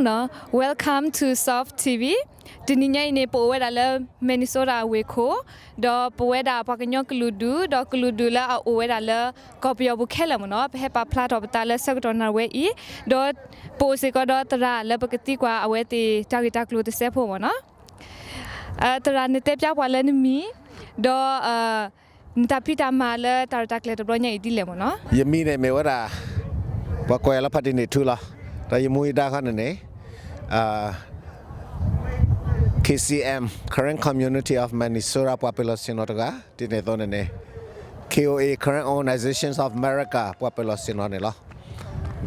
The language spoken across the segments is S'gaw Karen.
Welcome to Soft TV. တနံၤညါအံၤန့ၣ် ပအိၣ်ဝဲဒၣ်လၢ Minnesota ဝ့ၢ်ခိၣ်, ဒီးပဝဲဒၣ်ပှၤကညီကလုာ်ဒူၣ်, ဒီးကလုာ်ဒူၣ်လၢအအိၣ်ဝဲဒၣ်လၢ ကီၢ်ပယီၤပူၤခဲလၢာ်မ့ၢ်နီၤ, ပဟဲပာ်ဖျါထီၣ်ပသးလၢဆၢကတီၢ်နၣ်ရံၣ်ဝဲအံၤ, ဒီးပအိၣ်စ့ၢ်ကီးဒီးသရၣ်လၢပကသံကွၢ်အဝဲသ့ၣ်တၢ်ဂ့ၢ်တၢ်ကျိၤတစဲးဖိမ့ၢ်နီၤ. သရၣ်နတဲပၠးပှၤလၢနမံၤ, ဒီး နတၢ်ဖံးတၢ်မၤလၢတၢ်ရဲၣ်တၢ်ကျဲၤတဘျီညါအံၤဒ်လဲၣ်မ့ၢ်နီၤ. ယမံၤန့ၣ်မ့ၢ်ဝဲဒၣ် ပှၤကိးယၤလၢဖါတံၢ်န့ၣ်ထူလီၤ. ဒီးယမူယဒါခီန့ၣ်န့ၣ် KCM, Karen Community of Minnesota ပှၤပၢၤလီၢ်ဆ့ၣ်နီၤတဂၤ, ဒ်န့ၣ်အသိးန့ၣ်န့ၣ် KOA, Karen Organizations of America ပှၤပၢၤလီၢ်ဆ့ၣ်နီၤန့ၣ်လီၤ.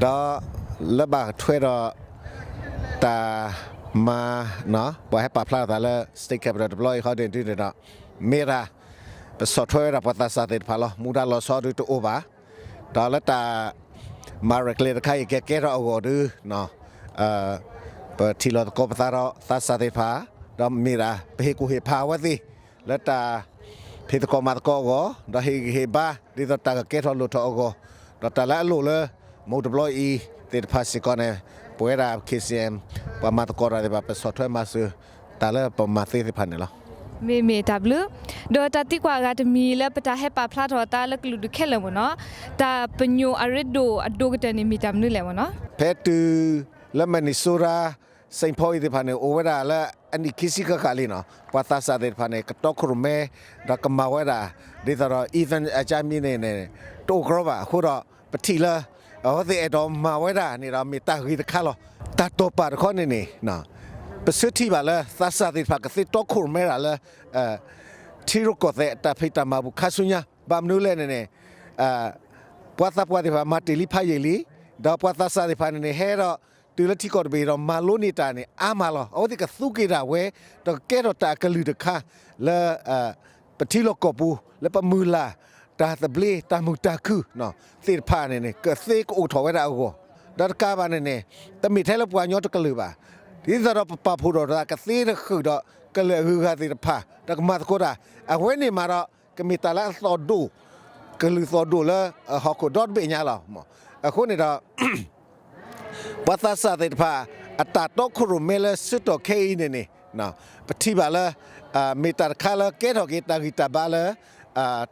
ဒီးလၢဘၣ်ထွဲဒီး တၢ်မၤ ပှၤဟဲပာ်ဖျါထီၣ်သးလၢ State Capitol တဘျီအံၤဃီဒ်န့ၣ်ဒုန့ၣ်ဒီး မ့ၢ်ဒၣ် ပဆီၣ်ထွဲဝဲဒၣ်ပှၤသးစၢ်သ့ၣ်တဖၣ်လီၤ. မူဒါလီၤဆီဒုတအိၣ်ဘၣ်. ဒီးလၢတၢ်မၤရဲၣ်ကျဲၤတခါအံၤ ကကဲထီၣ်အဂီၢ်ဒု ပထံၣ်လီၤသကိးပသးဒီးသးစၢ်သ့ၣ်တဖၣ်, ဒီးမ့ၢ်ဒၣ်ပဟ့ၣ်ကူၣ်ဟ့ၣ်ဖးအဝဲသ့ၣ် လၢတၢ်ဖံးသကိးမၤသကိးအဂီၢ်, ဒီးဟ့ၣ်ဂံၢ်ဟ့ၣ်ဘါ ဒ်သိးတၢ်ကကဲထီၣ်လိၣ်ထီၣ်အဂီၢ်, ဒီးတၢ်လၢအလိၣ်လၢ မူတဘျီအံၤသ့ၣ်တဖၣ်စ့ၢ်ကီးန့ၣ် ပဝဲဒၣ် KCM ပှၤမၤသကိးတၢ်သ့ၣ်တဖၣ် ပဆီၣ်ထွဲမၤစၢၤ တၢ်လၢပမၤသ့သ့ၣ်တဖၣ်န့ၣ်လီၤ. မ့မ့ၢ်တၢ်ဘျုး, ဒီးတၢ်သံကွၢ်အဂၤတမံၤလၢပတၢ်ဟဲပာ်ဖျါထီၣ်အသးလၢကလုာ်ဒူၣ်ခဲလၢာ်မ့ၢ်နီၤ, တၢ်ပညိၣ်အရ့ဒိၣ်အဒိၣ်ကတၢၢ်န့ၣ်မ့ၢ်တၢ်မနုၤလဲၣ်မ့ၢ်နီၤ. ဖဲတုၤလၢ Minnesota Saint Paul အံၤသ့ၣ်တဖၣ်န့ၣ် အိၣ်ဝဲဒၣ်လၢအနံၣ်ခံဆံဃၣ်ဃၣ်လံနီၤ, ပှၤသးစၢ်သ့ၣ်တဖၣ်န့ၣ် ကတီခိၣ်ရိၣ်မဲ ဒီးကမၤဝဲဒၣ် ဒ်သိးဒီး event အကါမံၤန့ၣ်န့ၣ် တအိၣ်ကရီဘၣ်. အဃိဒီး ပထံၣ်လၢ အဝဲသ့ၣ်အဲၣ်ဒိးမၤဝဲဒၣ်န့ၣ်ဒီး မ့ၢ်တၢ်ဂ့ၤတခါလီၤ. တၢ်တိာ်ပာ်တခီန့ၣ်န့ၣ် ပဆၢထံၣ်ဘၣ်လၢ သးစၢ်သ့ၣ်တဖၣ်ကသ့တီခိၣ်ရိၣ်မဲဒၣ်လၢ ထံရူၢ်ကီၢ်သဲးတၢ်ဖံးတၢ်မၤပူၤခါဆူညါ, ဘၣ်မနုၤလဲၣ်န့ၣ်န့ၣ် ပှၤသးပှၢ်သ့ၣ်တဖၣ်မၤတ့ၢ်လံဖးယံာ်လံ, ဒီးပှၤသးစၢ်သ့ၣ်တဖၣ်န့ၣ်န့ၣ် ဟဲဒီးတုၤလၢထံကီၢ်တဘ့ၣ်ဒီး မၤလိန့ၢ်တၢ်န့ၣ်အါမးလီၤ. အဝဲသ့ၣ်ကသူက့ၤဒၣ်ဝဲ ဒီးကကဲထီၣ်တၢ်အကလုၢ်တခါလၢ ပထံလီၢ်ကီၢ်ပူၤ လၢပမုၢ်လၢ် တၢ်သဘျ့ တၢ်မုာ်တၢ်ခုၣ်သ့ၣ်တဖၣ်န့ၣ်န့ၣ် ကသ့ကအိၣ်ထီၣ်ဝဲဒၣ်အဂီၢ်, ဒီးတကးဘၣ်န့ၣ်န့ၣ် တမ့ၢ်ထဲလၢပှၤကညီတကလုာ်ဘၣ်, ဒ်သိးဒီးပပာ်ဖှိၣ်ထီၣ်သးကသ့တဃုာ်ဒီး ကလုာ်အဂုၤအဂၤသ့ၣ်တဖၣ် ဒီးကမၤသကိးတၢ် အဝဲန့ၣ်မးဒီး ကမ့ၢ်တၢ်လၢအသီၣ်ဒိၣ် ကလုာ်သီၣ်ဒိၣ်လၢဟီၣ်ခိၣ်ဒီတဘ့ၣ်ညါလီၤ. အဃိန့ၣ်ဒီး ပှၤသးစၢ်သ့ၣ်တဖၣ် အတၢ်တီခိၣ်ရိၣ်မဲလၢဆၢကတီၢ်ခဲအံၤန့ၣ်န့ၣ် ပထံၣ်ဘၣ်လၢ မ့ၢ်တၢ်တခါလၢကဲထီၣ်က့ၤတၢ်ဂံၢ်တၢ်ဘါလၢ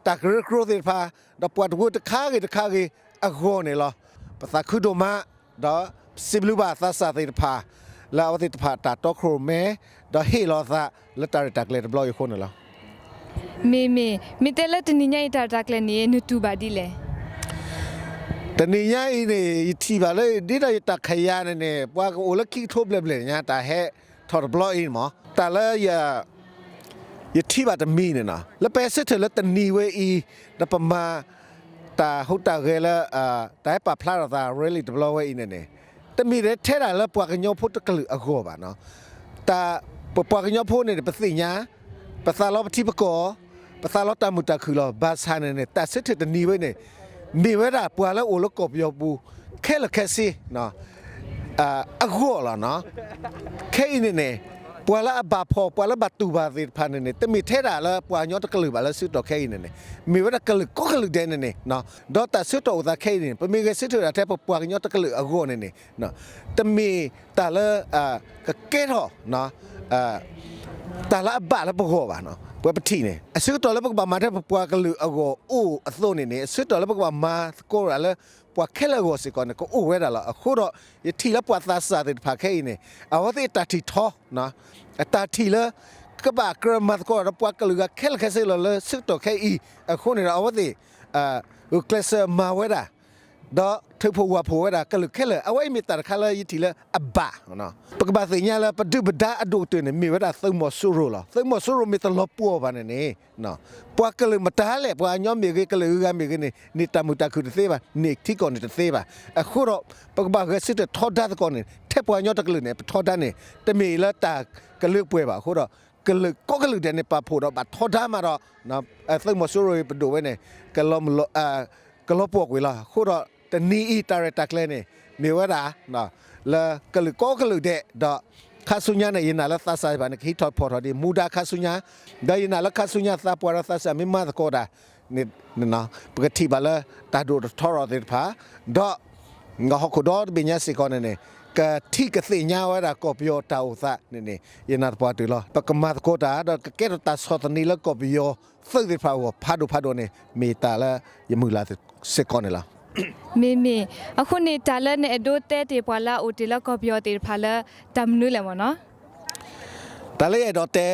တၢ်ကရၢကရိသ့ၣ်တဖၣ် ဒီးပှၤတဝၢတခါဂ့ၤတခါဂ့ၤအဂီၢ်န့ၣ်လီၤ. ပသးခုဒိၣ်မး ဒီးစံးဘျုးဘၣ်သးစၢ်သ့ၣ်တဖၣ် လၢအဝဲသ့ၣ်တဖၣ်တၢ်တီခိၣ်ရိၣ်မဲ ဒီးဟ့ၣ်လီၤသးလၢတၢ်ရဲၣ်တၢ်ကျဲၤတဘျီအံၤအဃိန့ၣ်လီၤ. မ့မ့ၢ် မ့ၢ်တဲလၢတနံၤညါအံၤတၢ်ရဲၣ်တၢ်ကျဲၤန့ၣ် နတူၢ်ဘၣ်ဒ်လဲၣ်. တနံၤညါအံၤန့ၣ် ယထံၣ်ဘၣ်လၢ ဒ်သိးယတၢ်ခးယၤန့ၣ်န့ၣ် ပှၤကအိၣ်လၢခံကထိဘျဲၣ်ဘျဲၣ်ညါ တၢ်ဟဲထီၣ်တဘျီအံၤန့ၣ်မး တၢ်လၢ ယထံၣ်ဘၣ်တမံၤန့ၣ်နီၤ လၢပဟဲဆၢထၢၣ်လၢတနံၤဝဲအံၤ ဒီးပမၤ တၢ်ဟူးတၢ်ဂဲၤလၢ တၢ်ဟဲပာ်ဖျါထီၣ်သး rally တဘျီဝဲအံၤန့ၣ်န့ၣ် တမ့ၢ်ထဲဒၣ်လၢပှၤကညီဖိတကလုာ်အဂီၢ်ဘၣ်နီၤ. တၢ် ပပှၤကညီဖိန့ၣ် ပသ့ၣ်ညါ ပသးလီပထံပကီၢ် ပသးလီတၢ်မုာ်တၢ်ခုၣ်လီၤ. ဘၣ်ဆၣ်န့ၣ်န့ၣ် တၢ်ဆၢထၢၣ်တနံၤဝဲန့ၣ် မ့ၢ်ဝဲဒၣ်ပှၤလၢအိၣ်လၢကီၢ်ပယီၤပူၤ ခဲလၢာ်ခဲဆ့ အဂီၢ်လီၤနီၤ. ခဲအံၤန့ၣ်န့ၣ် ပှၤလၢအဘၣ်ဖှီၣ် ပှၤလၢဘၣ်တူၢ်ဘၣ်သ့ၣ်တဖၣ်န့ၣ်န့ၣ် တမ့ၢ်ထဲဒၣ်လၢပှၤကညီတကလုာ်ဘၣ် လၢဆၢကတီၢ်ခဲအံၤန့ၣ်န့ၣ် မ့ၢ်ဝဲဒၣ်ကလုာ်ကိးကလုာ်ဒဲးန့ၣ်န့ၣ် ဒီးတၢ်ဆၢကတီၢ်အိၣ်သးခဲအံၤန့ၣ် ပမ့ၢ်ဂဲၤဆၢထၢၣ်ဒၣ်ထဲပပှၤကညီတကလုာ်အဂီၢ်န့ၣ်န့ၣ် တမ့ၢ်တၢ်လၢ ကကဲထီၣ် တၢ်လၢအဘၣ်လၢပဂီၢ်ဘၣ်နီၤ. ပဝဲပထံၣ်န့ၣ် အဆၢကတီၢ်လၢပကဘၣ်မၤထဲပပှၤကလုာ်အဂီၢ်အိၣ်အသိးန့ၣ်န့ၣ် အဆၢကတီၢ်လၢပကဘၣ်မၤသကိးတၢ်လၢ ပှၤခဲလၢာ်အဂီၢ်စ့ၢ်ကီးန့ၣ် ကအိၣ်ဝဲဒၣ်လီၤ. အဃိဒီး ယထံၣ်လၢပှၤသးစၢ်သ့ၣ်တဖၣ်ခဲအံၤန့ၣ် အဝဲသ့ၣ်အတၢ်ထံၣ်ထီ အတၢ်ထံၣ်လၢ ကဘၣ်ကြၢးမၤသကိးဒီးပှၤကလုာ်ဂၤခဲလၢာ်ခဲဆ့လီၤ လၢဆၢကတီၢ်ခဲအံၤ အဃိန့ၣ်ဒီး အဝဲသ့ၣ် ဂုာ်ကျဲးစၢးမၤဝဲဒၣ် ဒီးထုးဖှိၣ်ဝၢ်ဖှိၣ်ဝဲဒၣ်ကလုာ်ခဲလၢာ် အဝဲအံၤမ့ၢ်တၢ်တခါလၢယထံၣ်လၢအဘၣ်. ပကဘၣ်သ့ၣ်ညါလၢပဒုၣ်ပဒါအဒိၣ်ကတၢၢ်န့ၣ် မ့ၢ်ဝဲဒၣ်သုးမီၤစိရိၤလီၤ. သုးမီၤစိရိၤမ့ၢ်တလီၤပှီၢ်ဘၣ်န့ၣ်န့ၣ် ပှၤကလုာ်မတၤလဲၣ် ပှၤကညီမ့ၢ်ဂ့ၤ ကလုာ်ဂၤမ့ၢ်ဂ့ၤန့ၣ် န့ၢ်တၢ်မုာ်တၢ်ခုၣ်တသ့ဘၣ် န့ၢ်ထံကီၢ်န့ၣ်တသ့ဘၣ်. အဃိဒီး ပကဘၣ်ဂဲၤဆၢထၢၣ်ထီဒါသကိးန့ၣ် ထဲပှၤကညီတကလုာ်န့ၣ် ပထီဒါန့ၣ် တမ့ၢ်လၢတၢ်ကလၢပှဲၤဘၣ်. အဃိဒီး ကလုာ်ကိးကလုာ်ဒဲးန့ၣ် ပာ်ဖှိၣ်ဒီးဘၣ်ထီဒါမးဒီး သုးမီၤစိရိၤပဒိၣ်ဝဲန့ၣ် ကလီၤပှီၢ်ကွံာ်လီၤ. အဃိဒီး တနံၤအံၤတၢ်ရဲၣ်တၢ်ကျဲၤန့ၣ် မ့ၢ်ဝဲဒၣ် လၢကလုာ်ကိးကလုာ်ဒဲးဒီး ခါဆူညါန့ၣ် ယနာ်လၢသးစၢ်သ့ၣ်တဖၣ်န့ၣ် ကဟံးထီၣ်ဖီၣ်ထီၣ်ဒံးမူဒါခါဆူညါ ဒီးယနာ်လၢခါဆူညါသးပှၢ်ဒီးသးစၢ်မ့ၢ်မၤသကိးတၢ်န့ၣ် ပကထံၣ်ဘၣ်လၢတၢ်ဒိၣ်ထီၣ်ထီထီၣ်သ့ၣ်တဖၣ် ဒီး ဟီၣ်ခိၣ်ဒီတဘ့ၣ်ညါစ့ၢ်ကီးန့ၣ်န့ၣ် ကထံၣ်ကသ့ၣ်ညါဝဲဒၣ်ကီၢ်ပယီၤတၢ်အိၣ်သးန့ၣ်န့ၣ် ယနာ်သပှၢ်တၢၢ်လီၤ. ပကမၤသကိးတၢ် ဒီးကကဲထီၣ်တၢ်ဆီၣ်သနံးလၢကီၢ်ပယီၤသုးသ့ၣ်တဖၣ်အဂီၢ် ဖးဒိၣ်ဖးဒိၣ်န့ၣ် မ့ၢ်တၢ်လၢယမုၢ်လၢ်စ့ၢ်ကီးန့ၣ်လီၤ. မ့မ့ၢ်, အဃိန့ၣ် တၢ်လၢနအဲၣ်ဒိးတဲတ့ၢ်ပှၤလၢအအိၣ်တ့ၢ်လၢကီၢ်ပယီၤသ့ၣ်တဖၣ်လၢ တၢ်မနုၤလဲၣ်မ့ၢ်နီၤ. တၢ်လၢယအဲၣ်ဒိးတဲ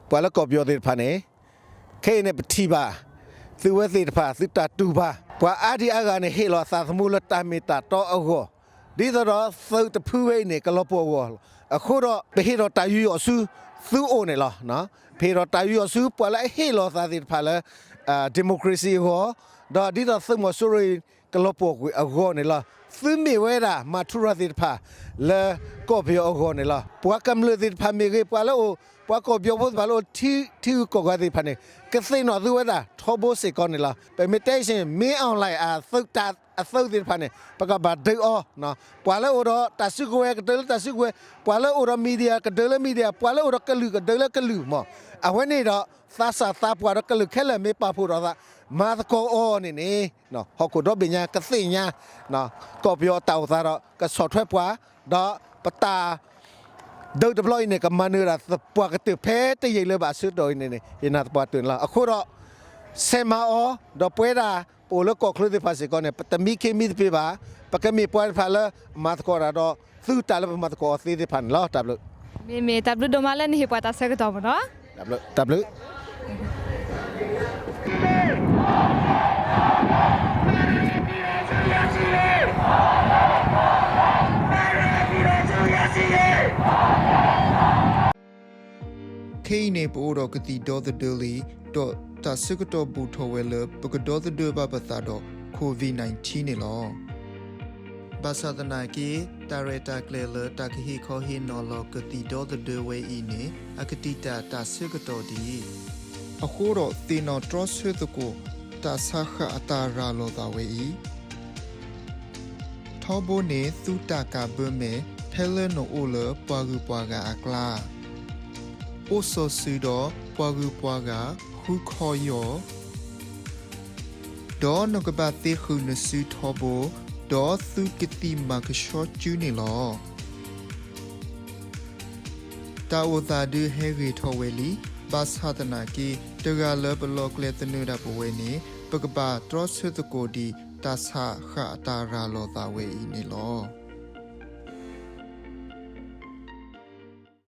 ပှၤလၢကီၢ်ပယီၤသ့ၣ်တဖၣ်န့ၣ် ခဲအံၤန့ၣ်ပထံၣ်ဘၣ် သုဝဲသ့ၣ်တဖၣ် သုတၢ်တူၢ်ဘၣ် ပှၤအါဒံအါဂၤန့ၣ် ဟ့ၣ်လီၤအသးသမူလၢတၢ်မ့ၢ်တၢ်တီအဂီၢ်, ဒ်သိးဒီးသုးတဖုဝဲအံၤန့ၣ် ကလီၤပှီၢ်အဂီၢ်, အဃိဒီး ပဟ့ၣ်ထီၣ်တၢ်ယူးယီၣ်ဆူသုအိၣ်န့ၣ်လီၤ. ပဟ့ၣ်ထီၣ်တၢ်ယူးယီၣ်ဆူပှၤလၢအဟ့ၣ်လီၤအသးသ့ၣ်တဖၣ်လၢ democracy အဂီၢ်, ဒီးဒ်သိးသုးမီၤစိရိၤအံၤ ကလီၤပှီၢ်ကွံာ်အဂီၢ်န့ၣ်လီၤ. သုမ့ၢ်ဝဲဒၣ် မၤထူရၤသ့ၣ်တဖၣ် လၢကီၢ်ပယီၤအဂီၢ်န့ၣ်လီၤ. ပှၤကမျၢၢ်သ့ၣ်တဖၣ်မ့ၢ်ဂ့ၤ, ပှၤလၢအိၣ်, ပှၤကီၢ်ပယီၤဖိသ့ၣ်တဖၣ်လၢအိၣ်ထံဂုၤကီၢ်ဂၤသ့ၣ်တဖၣ်န့ၣ် ကသ့ၣ်နီၣ်သုဝဲဒၣ်ထီဘိစ့ၢ်ကီးန့ၣ်လီၤ. ပမ့ၢ်တဲအံၤ မ့ၢ်အီၣ်လဲၣ်အသုးသ့ၣ်တဖၣ်န့ၣ် ပကဘၣ်ဒုးအီၤ, ပှၤလၢအိၣ်ဒီးတၢ်စုကဝဲၤ ကဒုးလၢတၢ်စုကဝဲၤ, ပှၤလၢအိၣ်ဒီး media ကဒုးလၢ media, ပှၤလၢအိၣ်ဒီးကလုာ် ကဒုးလၢကလုာ်မး. အဝဲန့ၣ်ဒီး သးစၢ်သးပှၢ်ဒီးကလုာ်ခဲလၢာ်မ့ၢ်ပာ်ဖှိၣ်ထီၣ်သး မၤသကိးအီၤန့ၣ်န့ၣ် ဟီၣ်ခိၣ်ဒီဘ့ၣ်ညါကသ့ၣ်ညါ ကီၢ်ပယီၤအတၢ်အိၣ်သးဒီး ကဆီၣ်ထွဲပှၤ, ဒီးပတၢ်ဒုးတဘျီအံၤန့ၣ် ကမၤနၢၤဒၣ်ပှၤကတၢၢ်ဖဲတယံာ်လၢၤဘၣ်အဆၢကတီၢ်အံၤန့ၣ်န့ၣ် ယနာ်သပှၢ်တၢၢ်န့ၣ်လီၤ. အဃိဒီး ဆဲးမၤအီၤ, ဒီးပဝဲဒၣ်ပအိၣ်လၢကီၢ်ချၢသ့ၣ်တဖၣ်စ့ၢ်ကီးန့ၣ် ပတမံခ့မံသပ့ၤဘၣ်. ပကမ့ၢ်ပှၤတဖၣ်လၢအမၤသကိးတၢ်ဒီးသုးတၢ်လၢပမၤသကိးအီၤသ့သ့ၣ်တဖၣ်န့ၣ်လီၤ. တၢ်ဘျုး. မ့မ့ၢ်တၢ်ဘျုးဒိၣ်မးလၢနဟ့ၣ်ပှၤတၢ်ဆၢကတီၢ်မ့ၢ်နီၤ. တၢ်ဘျုး. ခဲအံၤန့ၣ် ပအိၣ်ဒီးကသံၣ်ဒီသဒၢလံ, ဒီးတၢ်ဆၢကတီၢ်ဘူးထီၣ်ဝဲလၢ ပကဒီသဒၢဘၣ်ပသးဒီး COVID nineteen န့ၣ်လီၤ. ဘၣ်ဆၣ်သနာ်က့ တၢ်ရဲၣ်တၢ်ကျဲၤလၢတၢ်ကဟ့ၣ်ခီဟ့ၣ်နီၤလီၤကသံၣ်ဒီသဒၢဝဲအံၤန့ၣ် အကတံာ်တာ်တၢ်ဆၢကတီၢ်ဒံး, အဃိဒီးသ့ၣ်နီၣ်တြီဆၢသကိး တၢ်ဆါဃၣ်အတၢ်ရၤလီၤသးဝဲအံၤ ထီဘိန့ၣ် သုတၢ်ကးဘၢမဲာ် ဖဲလၢနအိၣ်လၢပှၤဂုၤပှၤဂၤအကျါ, အိၣ်စီၤစုၤဒီးပှၤဂုၤပှၤဂၤဃုခီယီၢ်, ဒီးနကဘၣ်သ့ဃုာ်နစုထီဘိ, ဒီးသုကသံၣ်မၤကဆှီစုန့ၣ်လီၤ. တၢ်အိၣ်သးဒုးဟဲဂ့ၤထီၣ်ဝဲလံ, ဘၣ်ဆၣ်သနာ်က့ တဂၤလၢပလီၢ်ကျဲသနၢၣ်ဒၣ်ပဝဲန့ၣ် ပကဘၣ်တြီဆၢသကိးဒံးတၢ်ဆါဃၣ်အတၢ်ရၤလီၤသးဝဲအံၤန့ၣ်လီၤ.